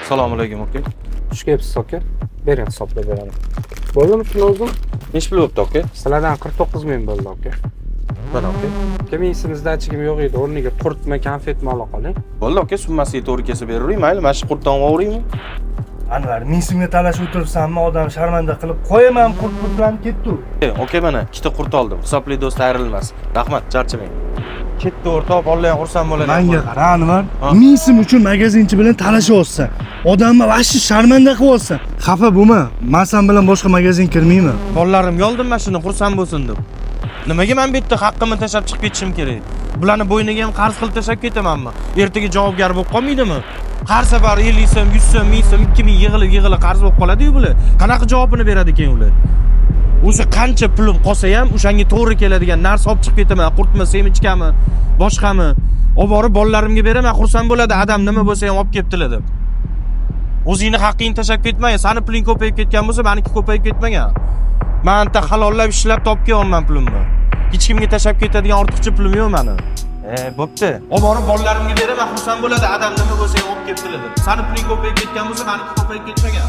Assalomu alaykum, aka. Xush kelibsiz, aka. Bering, hisoblab beraman. Bo'ldimi pul o'zim? Nechi pul bo'pti, aka? Sizlardan 49 ming bo'ldi, aka. Mana, aka. Aka, ming so'mingizda achchigim yo'q edi. O'rniga qurtmi, konfetmi ola qoling. Bo'ldi, aka, summasiga to'g'ri kelsa beravering, mayli, mana shu qurtdan olaveraymi? Anvar, 1000 so'mga talashib o'tiribsanmi, odam sharmanda qilib qo'yaman, qurt bilan ketdi u. Aka, mana ikkita qurt oldim. Hisobli do'st ayrilmas. Rahmat, charchamang. Ketdi o'rtoq, bolalar ham xursand bo'ladi. Manga qara, Anvar, Ha? 1000 so'm uchun magazinchi bilan talashyapsan. Odamni вообще sharmanda qilyapsan. Xafa bo'lma, man san bilan boshqa magazin kirmayman. Bolalarimga oldim mana shuni, xursand bo'lsin deb. Nimaga men bu yerda haqqimni tashlab chiqib ketishim kerak? Bularni bo'yniga ham qarz qilib tashlab ketamanmi? Ertaga javobgar bo'lib qolmaydimi? Har safar 50 so'm, 100 so'm, 1000 so'm, 2000 yig'ilib yig'ilib qarz bo'lib qoladi-yu bular. Qanaqa javobini beradi keyin ular? O'sha qancha pulim qolsa ham, o'shanga to'g'ri keladigan narsa olib chiqib ketaman. Qurtmi, семечка mi, boshqami? Olib borib bolalarimga beraman, xursand bo'ladi. Adam nima bo'lsa ham olib kelibdilar deb. O'zingni haqqingni tashlab ketma. Sani puling ko'payib ketgan bo'lsa, meniki ko'payib ketmagan. Man anta halollab ishlab topib kelyapman pulimni. Hech kimga tashlab ketadigan ortiqcha pulim yo'q mani. E, bo'pti. Olib borib bolalarimga beraman, xursand bo'ladi. Adam nima bo'lsa ham olib kelibdilar deb. Sani puling ko'payib ketgan bo'lsa, meniki ko'payib ketmagan.